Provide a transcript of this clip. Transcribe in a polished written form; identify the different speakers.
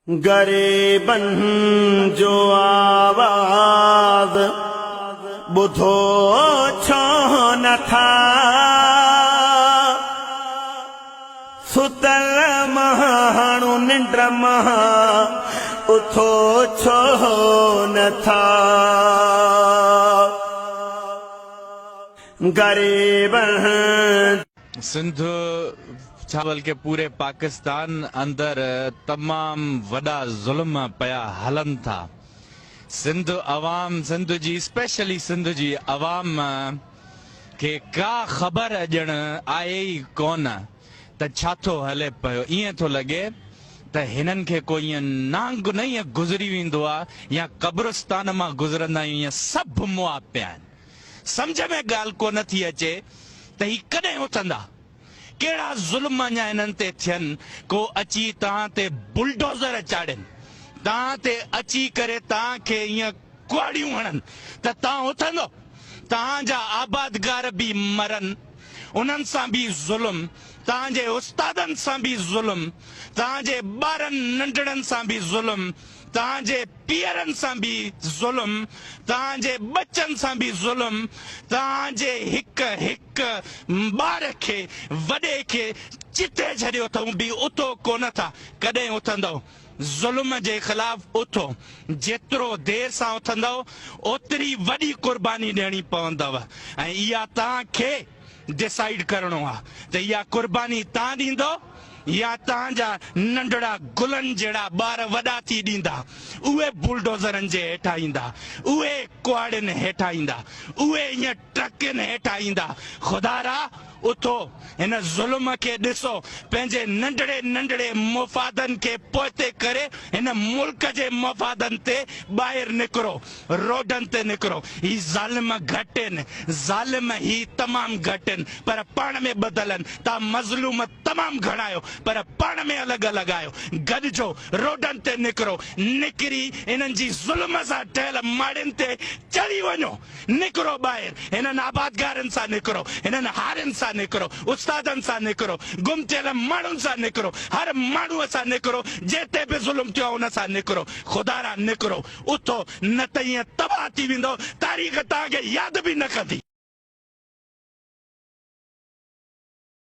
Speaker 1: غريبن جو آواز ٻڌو ڇو نٿا؟ ستل ماڻهو ننڊ مان اٿو ڇو نٿا؟ غريبن.
Speaker 2: سنڌ ڇا بلڪه پوري پاڪستان اندر تمام وڏا ظلم پيا هلن ٿا سنڌ عوام سنڌ جي اسپيشلي سنڌ جي عوام کي ڪا خبر ڄڻ آهي ئي ڪونه ته ڇا ٿو هلي پيو ائين ٿو لڳي ته هنن کي ڪو ائين نانگ نه ائين گذري ويندو آ يا قبرستان مان گذرندا آهيون ائين سڀ مئا پيا آهن سمجهه ۾ ڳالهه ڪونه ٿي اچي ته هي ڪڏهن اٿندا؟ ڪهڙا ظلم اڃا هنن تي ٿين، ڪو اچي توهان تي بلڊوزر چاڙهين، توهان تي اچي ڪري توهان کي ائين ڪهاڙيون هڻن ته توهان اٿندو؟ توهان جا آبادگار به مرن، انهن سان به ظلم، توهان جي استادن سان به ظلم، توهان جي ٻارن ننڍڙن سان به ظلم، توهان جي پيئرن سان به ظلم، توهان جي ٻچن سان به ظلم، توهان جي هڪ هڪ ٻار کي وڏي کي چتي ڇڏيو اٿئون به اٿو ڪونه ٿا، ڪڏهن اٿندؤ؟ ظلم جي خلاف اٿو، جيترو دير سان اٿندؤ اوتري وڏي قرباني ڏيڻي پوندؤ ۽ اها توهان کي ڊسائيڊ ڪرڻو آ ته اها قرباني تان ڏيندو يا تان جا ننڍڙا گلن جهڙا ٻار وڏا ٿي ڏيندا اهي بلڊوزرن جي هيٺان ايندا اهي ڪهاڙين هيٺان ايندا اهي ائين ٽرڪن هيٺان ايندا خدارا اٿو هن ظلم کي ڏسو پنهنجي ننڍڙي ننڍڙي مفادن کي پوئتي ڪري هن ملڪ جي مفادن تي ٻاهر نڪرو روڊن تي نڪرو. هي ظالم گهٽ هن. ظالم هي تمام گهٽ هن پر پاڻ ۾ ٻڌل هن. توهان مظلوم تمام گهڻا آهيو پر پاڻ ۾ الڳ الڳ آهيو. گڏجو روڊن تي نڪرو. نڪري انهن جي ظلم سان ٺهيل ماڙين تي چڙهي وڃو. نڪرو ٻاهر. هنن آبادگارن سان نڪرو. هنن هارين سان نڪرو. استادن سان نڪرو. گم ٿيل ماڻهن سان نڪرو. هر ماڻهوء سان نڪرو. جنهن تي به ظلم ٿيو آهي ان سان نڪرو. خدارا نڪرو. اٿو نه ته ائين تباهه ٿي ويندؤ، تاريخ توهان کي ياد به نه ڪندي.